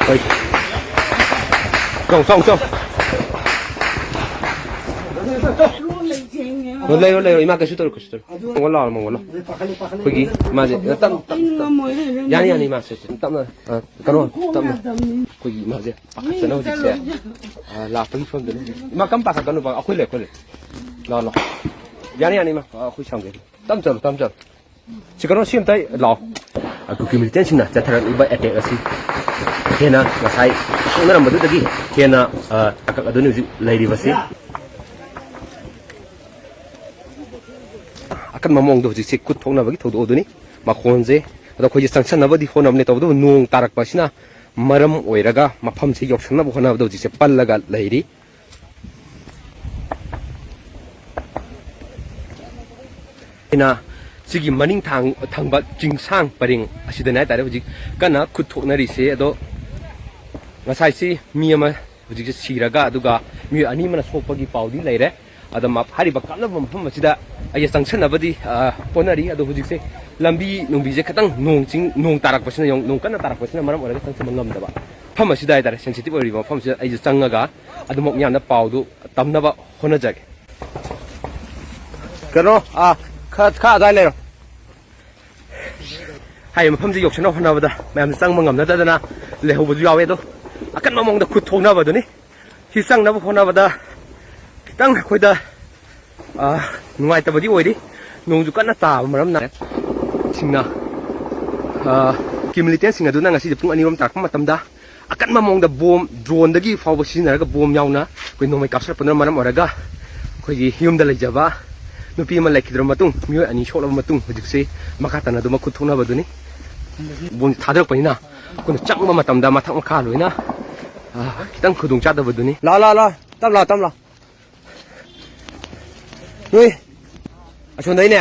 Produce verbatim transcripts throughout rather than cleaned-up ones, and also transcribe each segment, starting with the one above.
ꯍꯣꯏ꯫ ꯆꯣ, ꯆꯣ, ꯆꯣ꯫ ꯂꯩꯔꯣ, ꯂꯩꯔꯣ, ꯂꯩꯔꯣ꯫ ꯏꯃꯥ, ꯀꯩꯁꯨ ꯇꯧꯔꯣꯏ, ꯀꯩꯁꯨ ꯇꯧꯔꯣꯏ꯫ ꯃꯉꯣꯟ ꯂꯥꯛꯑꯣ, ꯃꯉꯣꯟ ꯂꯥꯛꯑꯣ꯫ ꯑꯩꯈꯣꯏꯒꯤ ꯏꯃꯥꯁꯦ ꯇꯞ-, ꯇꯞ-, ꯇꯞ-, ꯌꯥꯅꯤ, ꯌꯥꯅꯤ, ꯏꯃꯥ, ꯁꯦ, ꯁꯦ꯫ ꯇꯞꯅ, ꯑ, ꯀꯩꯅꯣ, ꯇꯞꯅ꯫ ꯑꯩꯈꯣꯏꯒꯤ ꯏꯃꯥꯁꯦ ꯄꯥꯈꯠꯇꯅ ꯍꯧꯖꯤꯛꯁꯦ, ꯑ, ꯂꯥꯛꯄꯒꯤ ꯐꯤꯕꯝꯗ ꯂꯩ꯫ ꯏꯃꯥ, ꯀꯝ ꯄꯥꯈꯠꯀꯅꯨ, ꯕꯕꯥ, ꯑꯩꯈꯣꯏ ꯂꯩ, ꯑꯩꯈꯣꯏ ꯂꯩ꯫ ꯂꯥꯛꯑꯣ, ꯂꯥꯛꯑꯣ꯫ ꯌꯥꯅꯤ, ꯌꯥꯅꯤ, ꯏꯃꯥ, ꯑ, ꯑꯩꯈꯣꯏ ꯁꯪꯒꯦ꯫ ꯇꯞ ꯆꯠꯂꯣ, ꯇꯞ ꯆꯠꯂꯣ꯫ ꯁꯤ ꯀꯩꯅꯣ, ꯁꯤ ꯑꯝꯇ ꯂꯥꯛꯑꯣ꯫ ꯑ, ꯀꯨꯀꯤ ꯃꯤꯂꯤꯇꯦꯟꯁꯤꯡꯅ ꯆꯠꯊꯔꯛꯂꯤꯕ ꯑꯦꯇꯦꯛ ꯑꯁꯤ ꯍꯦꯟꯅ ꯉꯁꯥꯏ ꯁꯣꯛꯅꯔꯝꯕꯗꯨꯗꯒꯤ ꯍꯦꯟꯅ, ꯑ, ꯇꯥꯡꯀꯛꯅꯗꯨꯅꯤ ꯍꯧꯖꯤꯛ ꯂꯩꯔꯤꯕꯁꯤ꯫ ꯑꯀꯟꯕ ꯃꯑꯣꯡꯗ ꯍꯧꯖꯤꯛꯁꯦ ꯈꯨꯠ ꯊꯣꯛꯅꯕꯒꯤ ꯊꯧꯗꯣꯛ ꯑꯗꯨꯅꯤ꯫ ꯃꯈꯣꯟꯁꯦ, ꯑꯗꯣ ꯑꯩꯈꯣꯏꯁꯦ ꯆꯪꯁꯟꯅꯕꯗꯤ ꯍꯣꯠꯅꯕꯅꯦ, ꯇꯧꯕꯇꯕꯨ ꯅꯣꯡ ꯇꯥꯔꯛꯄ ꯑꯁꯤꯅ ꯃꯔꯝ ꯑꯣꯏꯔꯒ ꯃꯐꯝꯁꯦ ꯌꯧꯁꯟꯅꯕ ꯍꯣꯠꯅꯕꯗ ꯍꯧꯖꯤꯛꯁꯦ ꯄꯜꯂꯒ ꯂꯩꯔꯤ꯫ ꯑꯩꯅ ꯁꯤꯒꯤ ꯃꯅꯤꯡ ꯊꯥꯡ-, ꯊꯪꯕ ꯆꯤꯡꯁꯥꯡ ꯄꯔꯦꯡ ꯑꯁꯤꯗꯅꯦ ꯍꯥꯏꯇꯥꯔꯦ ꯍꯧꯖꯤꯛ ꯀꯟꯅ ꯈꯨꯠ ꯊꯣꯛꯅꯔꯤꯁꯦ꯫ ꯑꯗꯣ ꯉꯁꯥꯏꯁꯤ ꯃꯤ ꯑꯃ ꯍꯧꯖꯤꯛꯁꯦ ꯁꯤꯔꯒ, ꯑꯗꯨꯒ ꯃꯤꯑꯣꯏ ꯑꯅꯤ ꯑꯃꯅ ꯁꯣꯛꯄꯒꯤ ꯄꯥꯎꯗꯤ ꯂꯩꯔꯦ꯫ ꯑꯗꯣ ꯃ-, ꯍꯥꯏꯔꯤꯕ ꯀꯥꯞꯅꯕ ꯃꯐꯝ ꯑꯁꯤꯗ ꯑꯩꯁꯦ ꯆꯪꯁꯟꯅꯕꯗꯤ, ꯑ, ꯍꯣꯠꯅꯔꯤ꯫ ꯑꯗꯣ ꯍꯧꯖꯤꯛꯁꯦ ꯂꯝꯕꯤ ꯅꯨꯡꯕꯤꯁꯦ ꯈꯤꯇꯪ ꯅꯣꯡ ꯆꯤꯡ, ꯅꯣꯡ ꯇꯥꯔꯛꯄꯁꯤꯅ, ꯅꯣꯡ ꯀꯟꯅ ꯇꯥꯔꯛꯄꯁꯤꯅ ꯃꯔꯝ ꯑꯣꯏꯔꯒ ꯆꯪꯁꯟꯕ ꯉꯝꯗꯕ ꯃꯐꯝ ꯑꯁꯤꯗ ꯍꯥꯏꯇꯥꯔꯦ, ꯁꯦꯟꯁꯤꯇꯤꯚ ꯑꯣꯏꯔꯤꯕ ꯃꯐꯝꯁꯤꯗ ꯑꯩꯁꯦ ꯆꯪꯉꯒ ꯑꯗꯨꯃꯛ ꯃꯤꯌꯥꯝꯗ ꯄꯥꯎꯗꯨ ꯇꯝꯅꯕ ꯍꯣꯠꯅꯖꯒꯦ꯫ ꯀꯩꯅꯣ, ꯑꯥ, ꯈꯔ, ꯈꯔ ꯑꯗꯥꯏ ꯂꯩꯔꯣ꯫ ꯍꯥꯏꯔꯤꯕ ꯃꯐꯝꯁꯤ ꯌꯧꯁꯤꯟꯅꯕ ꯍꯣꯠꯅꯕꯗ ꯃꯌꯥꯝꯁꯦ ꯆꯪꯕ ꯉꯝꯅꯗꯗꯅ ꯂꯩꯍꯧꯕꯁꯨ ꯌꯥꯎꯋꯦ꯫ ꯑꯗꯣ ꯑꯀꯟꯕ ꯃꯑꯣꯡꯗ ꯈꯨꯠ ꯊꯣꯛꯅꯕꯗꯨꯅꯤ꯫ ꯁꯤ ꯆꯪꯅꯕ ꯍꯣꯠꯅꯕꯗ ꯈꯤꯇꯪ ꯑꯩꯈꯣꯏꯗ, ꯑ, ꯅꯨꯡꯉꯥꯏꯇꯕꯗꯤ ꯑꯣꯏꯔꯤ꯫ ꯅꯣꯡꯁꯨ ꯀꯟꯅ ꯇꯥꯕ ꯃꯔꯝꯅ ꯁꯤꯡꯅ, ꯑ, ꯀꯤ ꯃꯤꯂꯤꯇꯦꯟꯁꯤꯡ ꯑꯗꯨꯅ ꯉꯁꯤꯁꯦ ꯄꯨꯡ ꯑꯅꯤꯔꯣꯝ ꯇꯥꯔꯛꯄ ꯃꯇꯝꯗ ꯑꯀꯟꯕ ꯃꯑꯣꯡꯗ ꯕꯣꯝ, ꯗ꯭ꯔꯣꯟꯗꯒꯤ ꯐꯥꯎꯕ ꯁꯤꯖꯤꯟꯅꯔꯒ ꯕꯣꯝ ꯌꯥꯎꯅ ꯑꯩꯈꯣꯏ ꯅꯣꯡꯃꯩ ꯀꯥꯞꯁꯤꯜꯂꯛꯄꯗꯨꯅ ꯃꯔꯝ ꯑꯣꯏꯔꯒ ꯑꯩꯈꯣꯏꯒꯤ ꯌꯨꯝꯗ ꯂꯩꯖꯕ ꯅꯨꯄꯤ ꯑꯃ ꯂꯩꯈꯤꯗ꯭ꯔꯕ ꯃꯇꯨꯡ, ꯃꯤꯑꯣꯏ ꯑꯅꯤ ꯁꯣꯛꯂꯕ ꯃꯇꯨꯡ, ꯍꯧꯖꯤꯛꯁꯤ ꯃꯈꯥ ꯇꯥꯅ ꯑꯗꯨꯃꯛ ꯈꯨꯠ ꯊꯣꯛꯅꯕꯗꯨꯅꯤ꯫ ꯕꯣꯝ ꯊꯥꯗꯔꯛꯄꯅꯤꯅ ꯑꯩꯈꯣꯏꯅ ꯆꯪꯕ ꯃꯇꯝꯗ ꯃꯊꯛ ꯃꯈꯥ ꯂꯣꯏꯅ, ꯑ, ꯈꯤꯇꯪ ꯈꯨꯗꯣꯡ ꯆꯥꯗꯕꯗꯨꯅꯤ꯫ ꯂꯥ, ꯂꯥ, ꯂꯥ, ꯇꯞ ꯂꯥ, ꯇꯞ ꯂꯥ꯫ ꯅꯣꯏ ꯑꯁꯣꯝꯗꯩꯅꯦ꯫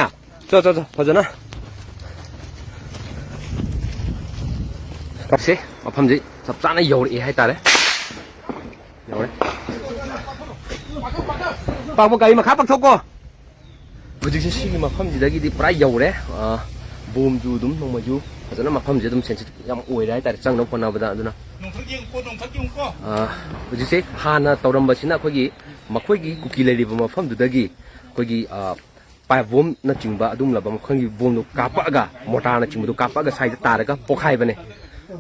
ꯆꯣ, ꯆꯣ, ꯆꯣ, ꯐꯖꯅ꯫ ꯁꯤ ꯃꯐꯝꯁꯤ ꯆꯞ ꯆꯥꯅ ꯌꯧꯔꯛꯑꯦ ꯍꯥꯏꯇꯥꯔꯦ꯫ ꯌꯧꯔꯦ꯫ ꯄꯥꯛꯄ ꯒꯥꯔꯤ ꯃꯈꯥ ꯄꯥꯛꯊꯣꯛꯀꯣ꯫ ꯍꯧꯖꯤꯛꯁꯦ ꯁꯤꯒꯤ ꯃꯐꯝꯁꯤꯗꯒꯤꯗꯤ ꯄꯨꯔꯥ ꯌꯧꯔꯦ꯫ ꯑ, ꯕꯣꯝꯁꯨ ꯑꯗꯨꯝ ꯅꯣꯡꯃꯩꯁꯨ ꯐꯖꯅ ꯃꯐꯝꯁꯦ ꯑꯗꯨꯝ ꯁꯦꯟꯁꯤꯇꯤꯚ ꯌꯥꯝ ꯑꯣꯏꯔꯦ ꯍꯥꯏꯇꯥꯔꯦ, ꯆꯪꯅꯕ ꯍꯣꯠꯅꯕꯗ꯫ ꯑꯗꯨꯅ ꯅꯣꯡꯊꯛ ꯌꯦꯡꯉꯨꯀꯣ, ꯅꯣꯡꯊꯛ ꯌꯦꯡꯉꯨꯀꯣ꯫ ꯑ, ꯍꯧꯖꯤꯛꯁꯦ ꯍꯥꯟꯅ ꯇꯧꯔꯝꯕꯁꯤꯅ ꯑꯩꯈꯣꯏꯒꯤ ꯃꯈꯣꯏꯒꯤ ꯀꯨꯀꯤ ꯂꯩꯔꯤꯕ ꯃꯐꯝꯗꯨꯗꯒꯤ ꯑꯩꯈꯣꯏꯒꯤ, ꯑ, ꯄꯥꯏꯞ ꯕꯣꯝꯅꯆꯤꯡꯕ ꯑꯗꯨꯒꯨꯝꯂꯕ ꯃꯈꯜꯒꯤ ꯕꯣꯝꯗꯣ ꯀꯥꯞꯄꯛꯑꯒ, ꯃꯣꯔꯇꯥꯔꯅꯆꯤꯡꯕꯗꯣ ꯀꯥꯞꯄꯛꯑꯒ ꯁ꯭ꯋꯥꯏꯗ ꯇꯥꯔꯒ ꯄꯣꯛꯈꯥꯏꯕꯅꯦ꯫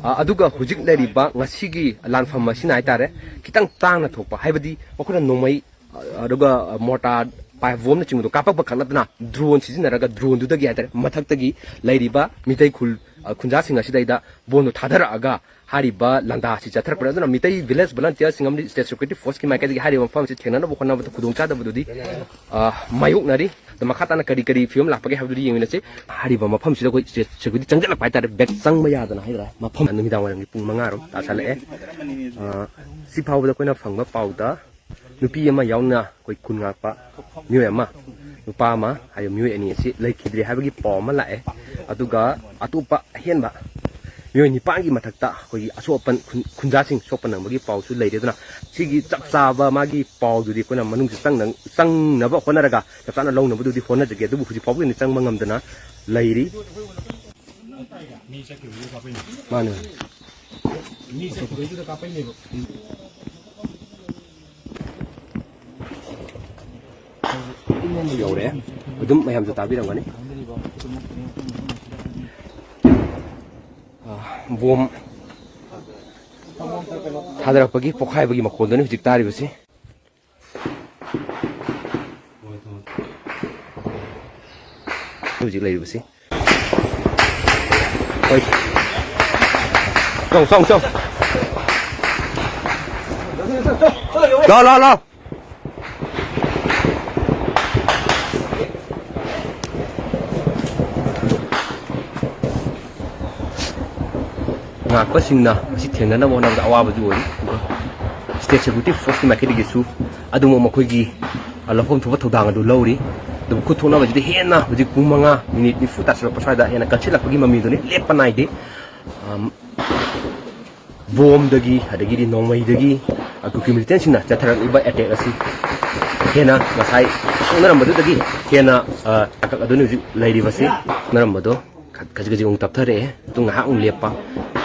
ꯑ, ꯑꯗꯨꯒ ꯍꯧꯖꯤꯛ ꯂꯩꯔꯤꯕ ꯉꯁꯤꯒꯤ ꯂꯥꯟꯐꯝ ꯑꯁꯤꯅ ꯍꯥꯏꯇꯥꯔꯦ, ꯈꯤꯇꯪ ꯇꯥꯡꯅ ꯊꯣꯛꯄ, ꯍꯥꯏꯕꯗꯤ ꯃꯈꯣꯏꯅ ꯅꯣꯡꯃꯩ, ꯑ, ꯑꯗꯨꯒ ꯃꯣꯔꯇꯥꯔ, ꯄꯥꯏꯞ ꯕꯣꯝꯅꯆꯤꯡꯕꯗꯣ ꯀꯥꯞꯄꯛꯄ ꯈꯛ ꯅꯠꯇꯅ ꯗ꯭ꯔꯣꯟ ꯁꯤꯖꯤꯟꯅꯔꯒ ꯗ꯭ꯔꯣꯟꯗꯨꯗꯒꯤ ꯍꯥꯏꯇꯥꯔꯦ ꯃꯊꯛꯇꯒꯤ ꯂꯩꯔꯤꯕ ꯃꯤꯇꯩ ꯈꯨꯜ, ꯑ, ꯈꯨꯟꯖꯥꯁꯤꯡ ꯑꯁꯤꯗꯩꯗ ꯕꯣꯝꯗꯣ ꯊꯥꯗꯔꯛꯑꯒ ꯍꯥꯏꯔꯤꯕ ꯂꯥꯟꯗꯥꯁꯤ ꯆꯠꯊꯔꯛꯄꯅꯤ꯫ ꯑꯗꯨꯅ ꯃꯤꯇꯩ ꯚꯤꯂꯦꯖ ꯚꯣꯂꯟꯇꯤꯌꯔꯁꯤꯡ ꯑꯃꯗꯤ ꯁ꯭ꯇꯦꯠ ꯁꯦꯀ꯭ꯌꯨꯔꯤꯇꯤ ꯐꯣꯔꯁꯀꯤ ꯃꯥꯏꯀꯩꯗꯒꯤ ꯍꯥꯏꯔꯤꯕ ꯃꯐꯝ ꯑꯁꯤ ꯊꯦꯡꯅꯅꯕ ꯍꯣꯠꯅꯕꯗ ꯈꯨꯗꯣꯡꯆꯥꯗꯕꯗꯨꯗꯤ, ꯑ, ꯃꯥꯌꯣꯛꯅꯔꯤ꯫ ꯑꯗꯣ ꯃꯈꯥ ꯇꯥꯅ ꯀꯔꯤ ꯀꯔꯤ ꯐꯤꯕꯝ ꯂꯥꯛꯄꯒꯦ ꯍꯥꯏꯕꯗꯨꯗꯤ ꯌꯦꯡꯃꯤꯟꯅꯁꯤ꯫ ꯍꯥꯏꯔꯤꯕ ꯃꯐꯝꯁꯤꯗ ꯑꯩꯈꯣꯏ ꯁ꯭ꯇꯦꯠ ꯁꯦꯀ꯭ꯌꯨꯔꯤꯇꯤ ꯆꯪꯁꯤꯜꯂꯛꯄ ꯍꯥꯏꯇꯥꯔꯦ, ꯕꯦꯛ ꯆꯪꯕ ꯌꯥꯗꯅ ꯍꯥꯏꯇꯥꯔꯦ꯫ ꯃꯐꯝ ꯅꯨꯃꯤꯗꯥꯡ ꯋꯥꯏꯔꯝꯒꯤ ꯄꯨꯡ ꯃꯉꯥ ꯔꯣꯝ ꯇꯥꯁꯜꯂꯛꯑꯦ꯫ ꯑ, ꯁꯤ ꯐꯥꯎꯕꯗ ꯑꯩꯈꯣꯏꯅ ꯐꯪꯕ ꯄꯥꯎꯗ ꯅꯨꯄꯤ ꯑꯃ ꯌꯥꯎꯅ ꯑꯩꯈꯣꯏ ꯈꯨꯟ ꯉꯥꯛꯄ ꯃꯤꯑꯣꯏ ꯑꯃ, ꯅꯨꯄꯥ ꯑꯃ ꯍꯥꯏꯕ ꯃꯤꯑꯣꯏ ꯑꯅꯤ ꯑꯁꯤ ꯂꯩꯈꯤꯗ꯭ꯔꯦ ꯍꯥꯏꯕꯒꯤ ꯄꯥꯎ ꯑꯃ ꯂꯥꯛꯑꯦ꯫ ꯑꯗꯨꯒ ꯑꯇꯣꯞꯄ ꯑꯍꯦꯟꯕ ꯃꯤꯑꯣꯏ ꯅꯤꯄꯥꯟꯒꯤ ꯃꯊꯛꯇ ꯑꯩꯈꯣꯏꯒꯤ ꯑꯁꯣꯛ ꯑꯄꯟ ꯈꯨꯟ-, ꯈꯨꯟꯖꯥꯁꯤꯡ ꯁꯣꯛꯄ ꯅꯪꯕꯒꯤ ꯄꯥꯎꯁꯨ ꯂꯩꯔꯦ꯫ ꯑꯗꯨꯅ ꯁꯤꯒꯤ ꯆꯞ ꯆꯥꯕ ꯃꯥꯒꯤ ꯄꯥꯎꯗꯨꯗꯤ ꯑꯩꯈꯣꯏꯅ ꯃꯅꯨꯡꯁꯤ ꯆꯪꯅ-, ꯆꯪꯅꯕ ꯍꯣꯠꯅꯔꯒ ꯆꯞ ꯆꯥꯅ ꯂꯧꯅꯕꯗꯨꯗꯤ ꯍꯣꯠꯅꯖꯒꯦ, ꯑꯗꯨꯕꯨ ꯍꯧꯖꯤꯛ ꯐꯥꯎꯕꯒꯤ ꯑꯣꯏꯅ ꯆꯪꯕ ꯉꯝꯗꯅ ꯂꯩꯔꯤ꯫ ꯃꯥꯅꯦ꯫ ꯃꯤ ꯆꯠꯈꯤꯕꯩꯗꯨꯗ ꯀꯥꯞꯄꯛꯏꯅꯦꯕ꯫ ꯌꯧꯔꯦ꯫ ꯑꯗꯨꯝ ꯃꯌꯥꯝꯁꯨ ꯇꯥꯕꯤꯔꯝꯒꯅꯤ꯫ ꯑ, ꯕꯣꯝ ꯊꯥꯗꯔꯛꯄꯒꯤ ꯄꯣꯈꯥꯏꯕꯒꯤ ꯃꯈꯣꯜꯗꯨꯅꯤ ꯍꯧꯖꯤꯛ ꯇꯥꯔꯤꯕꯁꯤ꯫ ꯍꯧꯖꯤꯛ ꯂꯩꯔꯤꯕꯁꯤ꯫ ꯍꯣꯏ꯫ ꯆꯥꯎ, ꯆꯥꯎ, ꯆꯥꯎ꯫ ꯂꯥꯎ, ꯂꯥꯎ, ꯂꯥꯎ꯫ ꯉꯥꯛꯄꯁꯤꯡꯅ ꯃꯁꯤ ꯊꯦꯡꯅꯅꯕ ꯍꯣꯠꯅꯕꯗ ꯑꯋꯥꯕꯁꯨ ꯑꯣꯏꯔꯤ꯫ ꯑꯗꯨꯒ ꯁ꯭ꯇꯦꯠ ꯁꯦꯀ꯭ꯌꯨꯔꯤꯇꯤ ꯐꯣꯔꯁꯀꯤ ꯃꯥꯏꯀꯩꯗꯒꯤꯁꯨ ꯑꯗꯨꯃꯛ ꯃꯈꯣꯏꯒꯤ ꯂꯧꯐꯝ ꯊꯣꯛꯄ ꯊꯧꯗꯥꯡ ꯑꯗꯨ ꯂꯧꯔꯤ꯫ ꯑꯗꯨꯕꯨ ꯈꯨꯠ ꯊꯣꯛꯅꯕꯁꯤꯗꯤ ꯍꯦꯟꯅ ꯍꯧꯖꯤꯛ ꯄꯨꯡ ꯃꯉꯥ ꯃꯤꯅꯤꯠ ꯅꯤꯐꯨ ꯇꯥꯁꯤꯜꯂꯛꯄ ꯁ꯭ꯋꯥꯏꯗ ꯍꯦꯟꯅ ꯀꯟꯁꯤꯜꯂꯛꯄꯒꯤ ꯃꯃꯤꯗꯨꯅꯤ, ꯂꯦꯞꯄ ꯅꯥꯏꯗꯦ꯫ ꯑꯝ, ꯕꯣꯝꯗꯒꯤ, ꯑꯗꯒꯤꯗꯤ ꯅꯣꯡꯃꯩꯗꯒꯤ, ꯑ, ꯀꯨꯀꯤ ꯃꯤꯂꯤꯇꯦꯟꯁꯤꯡꯅ ꯆꯠꯊꯔꯛꯂꯤꯕ ꯑꯦꯇꯦꯛ ꯑꯁꯤ ꯍꯦꯟꯅ ꯉꯁꯥꯏ ꯁꯣꯛꯅꯔꯝꯕꯗꯨꯗꯒꯤ ꯍꯦꯟꯅ, ꯑ, ꯇꯥꯡꯀꯛ ꯑꯗꯨꯅꯤ ꯍꯧꯖꯤꯛ ꯂꯩꯔꯤꯕꯁꯤ꯫ ꯁꯣꯛꯅꯔꯝꯕꯗꯣ ꯈꯖꯤꯛ ꯈꯖꯤꯛ ꯑꯃꯨꯛ ꯇꯞꯊꯔꯛꯑꯦ꯫ ꯑꯗꯨ ꯉꯥꯏꯍꯥꯛ ꯑꯃꯨꯛ ꯂꯦꯞꯄ,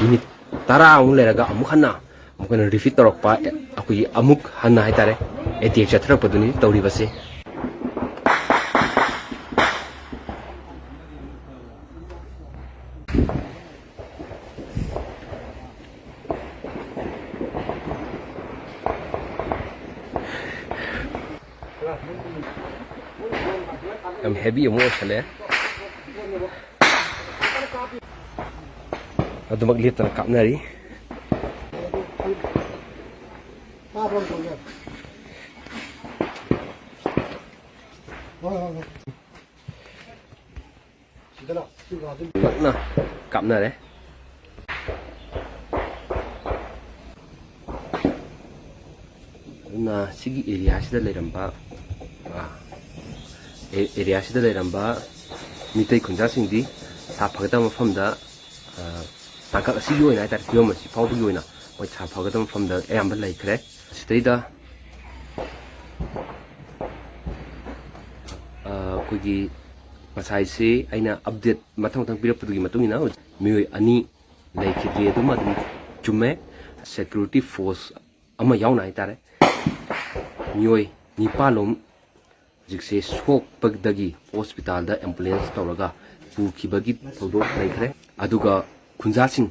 ꯃꯤꯅꯤꯠ ꯇꯔꯥꯃꯨꯛ ꯂꯩꯔꯒ ꯑꯃꯨꯛ ꯍꯟꯅ ꯑꯃꯨꯛ ꯍꯟꯅ ꯔꯤꯄꯤꯠ ꯇꯧꯔꯛꯄ, ꯑꯩꯈꯣꯏꯒꯤ ꯑꯃꯨꯛ ꯍꯟꯅ ꯍꯥꯏꯇꯥꯔꯦ, ꯑꯦꯇꯦꯛ ꯆꯠꯊꯔꯛꯄꯗꯨꯅꯤ ꯇꯧꯔꯤꯕꯁꯦ꯫ ꯌꯥꯝ ꯍꯦꯚꯤ ꯑꯃꯨꯛ ꯑꯣꯏꯁꯜꯂꯛꯑꯦ꯫ ꯑꯗꯨꯃꯛ ꯂꯦꯞꯇꯅ ꯀꯥꯞꯅꯔꯤ꯫ ꯅꯛꯅ ꯀꯥꯞꯅꯔꯦ꯫ ꯑꯗꯨꯅ ꯁꯤꯒꯤ ꯑꯦꯔꯤꯌꯥꯁꯤꯗ ꯂꯩꯔꯝꯕ, ꯑ, ꯑꯦ-, ꯑꯦꯔꯤꯌꯥꯁꯤꯗ ꯂꯩꯔꯝꯕ ꯃꯤꯇꯩ ꯈꯨꯟꯖꯥꯁꯤꯡꯗꯤ ꯁꯥ ꯐꯒꯗꯕ ꯃꯐꯝꯗ, ꯑ, ꯇꯥꯡꯀꯛ ꯑꯁꯤꯒꯤ ꯑꯣꯏꯅ ꯍꯥꯏꯇꯥꯔꯦ, ꯐꯤꯕꯝ ꯑꯁꯤ ꯐꯥꯎꯕꯒꯤ ꯑꯣꯏꯅ ꯃꯣꯏ ꯁꯥ ꯐꯒꯗꯕ ꯃꯐꯝꯗ ꯑꯌꯥꯝꯕ ꯂꯩꯈ꯭ꯔꯦ꯫ ꯁꯤꯗꯩꯗ, ꯑ, ꯑꯩꯈꯣꯏꯒꯤ ꯉꯁꯥꯏꯁꯤ ꯑꯩꯅ ꯑꯞꯗꯦꯠ ꯃꯊꯪ ꯃꯊꯪ ꯄꯤꯔꯛꯄꯗꯨꯒꯤ ꯃꯇꯨꯡ ꯏꯟꯅ ꯃꯤꯑꯣꯏ ꯑꯅꯤ ꯂꯩꯈꯤꯗ꯭ꯔꯤ꯫ ꯑꯗꯨꯃ ꯑꯗꯨꯝ ꯆꯨꯝꯃꯦ꯫ ꯁꯦꯀ꯭ꯌꯨꯔꯤꯇꯤ ꯐꯣꯔꯁ ꯑꯃ ꯌꯥꯎꯅ ꯍꯥꯏꯇꯥꯔꯦ, ꯃꯤꯑꯣꯏ ꯅꯤꯄꯥꯜꯂꯣꯝ ꯍꯧꯖꯤꯛꯁꯦ ꯁꯣꯛꯄꯗꯒꯤ ꯍꯣꯁꯄꯤꯇꯥꯜꯗ ꯑꯦꯝꯕꯨꯂꯦꯟꯁ ꯇꯧꯔꯒ ꯄꯨꯈꯤꯕꯒꯤ ꯊꯧꯗꯣꯛ ꯂꯩꯈ꯭ꯔꯦ꯫ ꯑꯗꯨꯒ ꯈꯨꯟꯖꯥꯁꯤꯡ,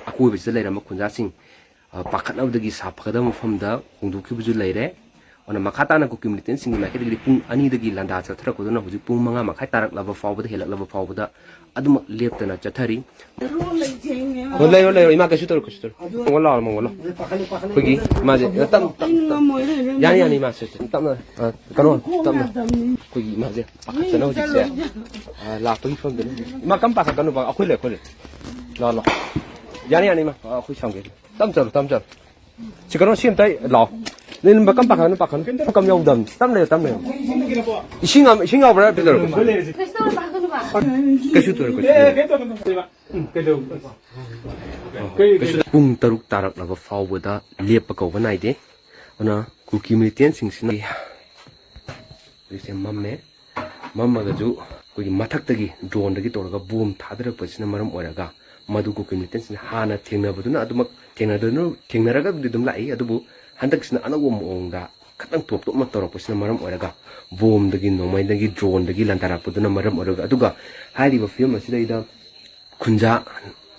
ꯑꯀꯣꯏꯕꯁꯤꯗ ꯂꯩꯔꯝꯕ ꯈꯨꯟꯖꯥꯁꯤꯡ, ꯑ, ꯄꯥꯈꯠꯅꯕꯗꯒꯤ ꯁꯥ ꯐꯒꯗꯕ ꯃꯐꯝꯗ ꯍꯣꯡꯗꯣꯛꯈꯤꯕꯁꯨ ꯂꯩꯔꯦ꯫ ꯑꯗꯨꯅ ꯃꯈꯥ ꯇꯥꯅ ꯀꯨꯀꯤ ꯃꯤꯂꯤꯇꯦꯟꯁꯤꯡꯒꯤ ꯃꯥꯏꯀꯩꯗꯒꯤꯗꯤ ꯄꯨꯡ ꯑꯅꯤꯗꯒꯤ ꯂꯥꯟꯗꯥ ꯆꯠꯊꯔꯛꯄꯗꯨꯅ ꯍꯧꯖꯤꯛ ꯄꯨꯡ ꯃꯉꯥ ꯃꯈꯥꯏ ꯇꯥꯔꯛꯂꯕ ꯐꯥꯎꯕꯗ, ꯍꯦꯜꯂꯛꯂꯕ ꯐꯥꯎꯕꯗ ꯑꯗꯨꯃꯛ ꯂꯦꯞꯇꯅ ꯆꯠꯊꯔꯤ꯫ ꯑꯣ, ꯂꯩꯔꯣ, ꯂꯩꯔꯣ, ꯏꯃꯥ, ꯀꯩꯁꯨ ꯇꯧꯔꯣꯏ, ꯀꯩꯁꯨ ꯇꯧꯔꯣꯏ꯫ ꯃꯉꯣꯟ ꯂꯥꯛꯑꯣ, ꯃꯉꯣꯟ ꯂꯥꯛꯑꯣ꯫ ꯑꯩꯈꯣꯏꯒꯤ ꯏꯃꯥꯁꯦ, ꯇꯞ-, ꯇꯞ-, ꯑꯩ ꯉꯝꯃꯣꯏ, ꯂꯩꯔꯣ, ꯌꯥꯅꯤ, ꯏꯃꯥ꯫ ꯌꯥꯅꯤ, ꯏꯃꯥ, ꯁꯦ, ꯁꯦ, ꯇꯞꯅ, ꯑ, ꯀꯩꯅꯣ, ꯈꯣꯡ ꯇꯞꯅ꯫ ꯌꯥꯗꯕꯅꯤ꯫ ꯑꯩꯈꯣꯏꯒꯤ ꯏꯃꯥꯁꯦ ꯄꯥꯈꯠꯇꯅ ꯍꯧꯖꯤꯛꯁꯦ, ꯆꯠꯂꯣ꯫ ꯑ, ꯂꯥꯛꯄꯒꯤ ꯐꯤꯕꯝꯗꯅꯤ꯫ ꯏꯃꯥ, ꯀꯝ ꯄꯥꯈꯠꯀꯅꯨ, ꯕꯥ, ꯑꯩꯈꯣꯏ ꯂꯩ, ꯑꯩꯈꯣꯏ ꯂꯩ꯫ ꯂꯥꯛꯑꯣ, ꯂꯥꯛꯑꯣ꯫ ꯌꯥꯅꯤ, ꯌꯥꯅꯤ, ꯏꯃꯥ꯫ ꯑ, ꯑꯩꯈꯣꯏ ꯁꯝꯒꯦ꯫ ꯇꯞ ꯆꯠꯂꯣ, ꯇꯞ ꯆꯠꯂꯣ꯫ ꯁꯤ ꯀꯩꯅꯣ, ꯁꯤ ꯑꯝꯇ ꯂꯥꯛꯑꯣ꯫ ꯅꯪ ꯀꯝ ꯄꯥꯈꯠꯀꯅꯨ, ꯄꯥꯈꯠꯀꯅꯨ꯫ ꯀꯝ ꯌꯧꯗꯕꯅꯤ꯫ ꯇꯞ ꯂꯩꯌꯣ, ꯇꯞ ꯂꯩꯌꯣ꯫ ꯏꯁꯤꯡ ꯑꯃ, ꯏꯁꯤꯡ ꯌꯥꯎꯕ꯭ꯔꯥ? ꯄꯤꯊꯔꯛꯑꯣ꯫ ꯀꯩꯁꯨ ꯇꯧꯔꯣꯏ, ꯀꯩꯁꯨ ꯇꯧꯔꯣꯏ꯫ ꯀꯩꯁꯨ ꯇꯧꯔꯣꯏ꯫ ꯀꯩꯁꯨ ꯇꯧꯔꯣꯏ꯫ ꯄꯨꯡ ꯇꯔꯨꯛ ꯇꯥꯔꯛꯂꯕ ꯐꯥꯎꯕꯗ ꯂꯦꯞꯄ ꯀꯧꯕ ꯅꯥꯏꯗꯦ꯫ ꯑꯗꯨꯅ ꯀꯨꯀꯤ ꯃꯤꯂꯤꯇꯦꯟꯁꯤꯡꯁꯤꯅ ꯍꯧꯖꯤꯛꯁꯦ ꯃꯝꯃꯦ꯫ ꯃꯝꯃꯒꯁꯨ ꯑꯩꯈꯣꯏꯒꯤ ꯃꯊꯛꯇꯒꯤ ꯗ꯭ꯔꯣꯟꯗꯒꯤ ꯇꯧꯔꯒ ꯕꯣꯝ ꯊꯥꯗꯔꯛꯄꯁꯤꯅ ꯃꯔꯝ ꯑꯣꯏꯔꯒ ꯃꯗꯨ ꯀꯨꯀꯤ ꯃꯤꯂꯤꯇꯦꯟꯁꯤꯡꯅ ꯍꯥꯟꯅ ꯊꯦꯡꯅꯕꯗꯨꯅ ꯑꯗꯨꯃꯛ ꯊꯦꯡꯅꯗꯨꯅ ꯊꯦꯡꯅꯔꯒꯕꯨꯗꯤ ꯑꯗꯨꯝ ꯂꯥꯛꯏ, ꯑꯗꯨꯕꯨ ꯍꯟꯗꯛꯁꯤꯅ ꯑꯅꯧꯕ ꯃꯑꯣꯡꯗ ꯈꯤꯇꯪ ꯇꯣꯞ ꯇꯣꯞꯅ ꯇꯧꯔꯛꯄꯁꯤꯅ ꯃꯔꯝ ꯑꯣꯏꯔꯒ ꯕꯣꯝꯗꯒꯤ, ꯅꯣꯡꯃꯩꯗꯒꯤ, ꯗ꯭ꯔꯣꯟꯗꯒꯤ ꯂꯥꯟꯗꯥꯔꯛꯄꯗꯨꯅ ꯃꯔꯝ ꯑꯣꯏꯔꯒ, ꯑꯗꯨꯒ ꯍꯥꯏꯔꯤꯕ ꯐꯤꯂꯝ ꯑꯁꯤꯗꯩꯗ ꯈꯨꯟꯖꯥ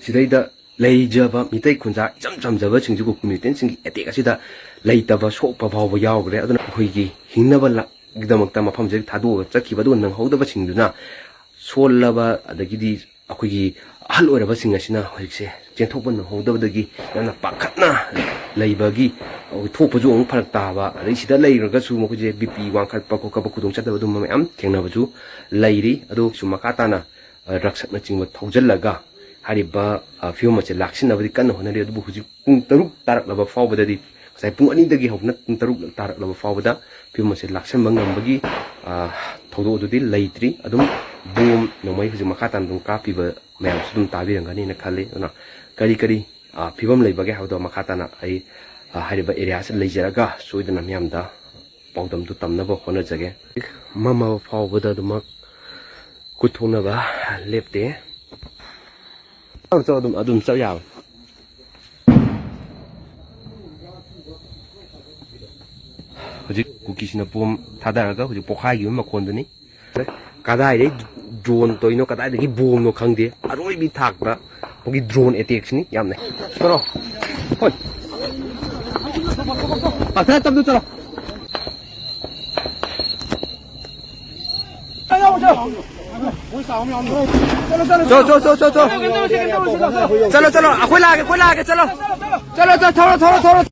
ꯁꯤꯗꯩꯗ ꯂꯩꯖꯕ ꯃꯤꯇꯩ ꯈꯨꯟꯖꯥ ꯏꯆꯝ ꯆꯝꯖꯕꯁꯤꯡꯁꯤꯕꯨ ꯀꯨꯀꯤ ꯃꯤꯂꯤꯇꯦꯟꯁꯤꯡꯒꯤ ꯑꯦꯇꯦꯛ ꯑꯁꯤꯗ ꯂꯩꯇꯕ, ꯁꯣꯛꯄ ꯐꯥꯎꯕ ꯌꯥꯎꯈ꯭ꯔꯦ꯫ ꯑꯗꯨꯅ ꯑꯩꯈꯣꯏꯒꯤ ꯍꯤꯡꯅꯕ ꯂ-, ꯒꯤꯗꯃꯛꯇ ꯃꯐꯝꯁꯤꯗ ꯊꯥꯗꯣꯛꯑꯒ ꯆꯠꯈꯤꯕ, ꯑꯗꯨꯒ ꯅꯪꯍꯧꯗꯕꯁꯤꯡꯗꯨꯅ ꯁꯣꯜꯂꯕ, ꯑꯗꯒꯤꯗꯤ ꯑꯩꯈꯣꯏꯒꯤ ꯑꯍꯜ ꯑꯣꯏꯔꯕꯁꯤꯡ ꯑꯁꯤꯅ ꯍꯧꯖꯤꯛꯁꯦ ꯆꯦꯟꯊꯣꯛꯄ ꯅꯪꯍꯧꯗꯕꯗꯒꯤ ꯌꯥꯝꯅ ꯄꯥꯈꯠꯅ ꯂꯩꯕꯒꯤ, ꯑꯩꯈꯣꯏ ꯊꯣꯛꯄꯁꯨ ꯑꯃꯨꯛ ꯐꯔꯛ ꯇꯥꯕ, ꯑꯗꯩ ꯁꯤꯗ ꯂꯩꯔꯒꯁꯨ ꯃꯈꯣꯏꯁꯦ ꯕꯤ ꯄꯤ ꯋꯥꯡꯈꯠꯄ ꯈꯣꯠꯀꯠꯄ ꯈꯨꯗꯣꯡꯆꯥꯗꯕ ꯑꯗꯨꯝꯕ ꯃꯌꯥꯝ ꯊꯦꯡꯅꯕꯁꯨ ꯂꯩꯔꯤ꯫ ꯑꯗꯨ ꯁꯨꯝ ꯃꯈꯥ ꯇꯥꯅ, ꯑ, ꯔꯛꯁꯛꯅꯆꯤꯡꯕ ꯊꯧꯖꯤꯜꯂꯒ ꯍꯥꯏꯔꯤꯕ, ꯑ, ꯐꯤꯕꯝ ꯑꯁꯦ ꯂꯥꯛꯁꯤꯟꯅꯕꯗꯤ ꯀꯟꯅ ꯍꯣꯠꯅꯔꯤ꯫ ꯑꯗꯨꯕꯨ ꯍꯧꯖꯤꯛ ꯄꯨꯡ ꯇꯔꯨꯛ ꯇꯥꯔꯛꯂꯕ ꯐꯥꯎꯕꯗꯗꯤ, ꯉꯁꯥꯏ ꯄꯨꯡ ꯑꯅꯤꯗꯒꯤ ꯍꯧꯅ ꯄꯨꯡ ꯇꯔꯨꯛ ꯇꯥꯔꯛꯂꯕ ꯐꯥꯎꯕꯗ ꯐꯤꯕꯝ ꯑꯁꯦ ꯂꯥꯛꯁꯤꯟꯕ ꯉꯝꯕꯒꯤ, ꯑ, ꯊꯧꯗꯣꯛ ꯑꯗꯨꯗꯤ ꯂꯩꯇ꯭ꯔꯤ꯫ ꯑꯗꯨꯝ ꯕꯣꯝ ꯅꯣꯡꯃꯩ ꯍꯧꯖꯤꯛ ꯃꯈꯥ ꯇꯥꯅ ꯑꯗꯨꯝ ꯀꯥꯞꯄꯤꯕ ꯃꯌꯥꯝꯁꯨ ꯑꯗꯨꯝ ꯇꯥꯕꯤꯔꯝꯒꯅꯤꯅ ꯈꯜꯂꯤ꯫ ꯑꯗꯨꯅ ꯀꯔꯤ ꯀꯔꯤ, ꯑ, ꯐꯤꯕꯝ ꯂꯩꯕꯒꯦ ꯍꯥꯏꯕꯗꯣ ꯃꯈꯥ ꯇꯥꯅ ꯑꯩ, ꯑ, ꯍꯥꯏꯔꯤꯕ ꯑꯦꯔꯤꯌꯥꯁꯤꯗ ꯂꯩꯖꯔꯒ ꯁꯣꯏꯗꯅ ꯃꯤꯌꯥꯝꯗ ꯄꯥꯎꯗꯝꯗꯨ ꯇꯝꯅꯕ ꯍꯣꯠꯅꯖꯒꯦ꯫ ꯃꯝꯃꯕ ꯐꯥꯎꯕꯗ ꯑꯗꯨꯃꯛ ꯈꯨꯠ ꯊꯣꯛꯅꯕ ꯂꯦꯞꯇꯦ꯫ ꯆꯠꯂꯣ, ꯆꯠꯂꯣ, ꯑꯗꯨꯝ, ꯑꯗꯨꯝ ꯆꯠ ꯌꯥꯕ꯫ ꯍꯧꯖꯤꯛ ꯀꯨꯀꯤꯁꯤꯅ ꯕꯣꯝ ꯊꯥꯗꯔꯒ ꯍꯧꯖꯤꯛ ꯄꯣꯈꯥꯏꯈꯤꯕ ꯃꯈꯣꯟꯗꯨꯅꯤ꯫ ꯀꯗꯥꯏꯗꯒꯤ ꯗ꯭ꯔꯣꯟ ꯇꯧꯔꯤꯅꯣ, ꯀꯗꯥꯏꯗꯒꯤ ꯕꯣꯝꯅꯣ ꯈꯪꯗꯦ, ꯑꯔꯣꯏꯕꯤ ꯊꯥꯛꯇ ꯑꯩꯈꯣꯏꯒꯤ ꯗ꯭ꯔꯣꯟ ꯑꯦꯇꯦꯛꯁꯤꯅꯤ ꯌꯥꯝꯅ꯫ ꯆꯠꯂꯣ꯫ ꯍꯣꯏ꯫ ꯑ, ꯈꯔ ꯇꯞꯅ ꯆꯠꯂꯣ꯫ ꯆꯣ, ꯆꯣ, ꯆꯣ, ꯆꯣ, ꯆꯣ꯫ ꯆꯠꯂꯣ, ꯆꯠꯂꯣ, ꯑꯩꯈꯣꯏ ꯂꯥꯛꯑꯒꯦ, ꯑꯩꯈꯣꯏ ꯂꯥꯛꯑꯒꯦ, ꯆꯠꯂꯣ꯫ ꯆꯠꯂꯣ, ꯆꯠꯂꯣ, ꯊꯧꯔꯣ, ꯊꯧꯔꯣ, ꯊꯧꯔꯣ꯫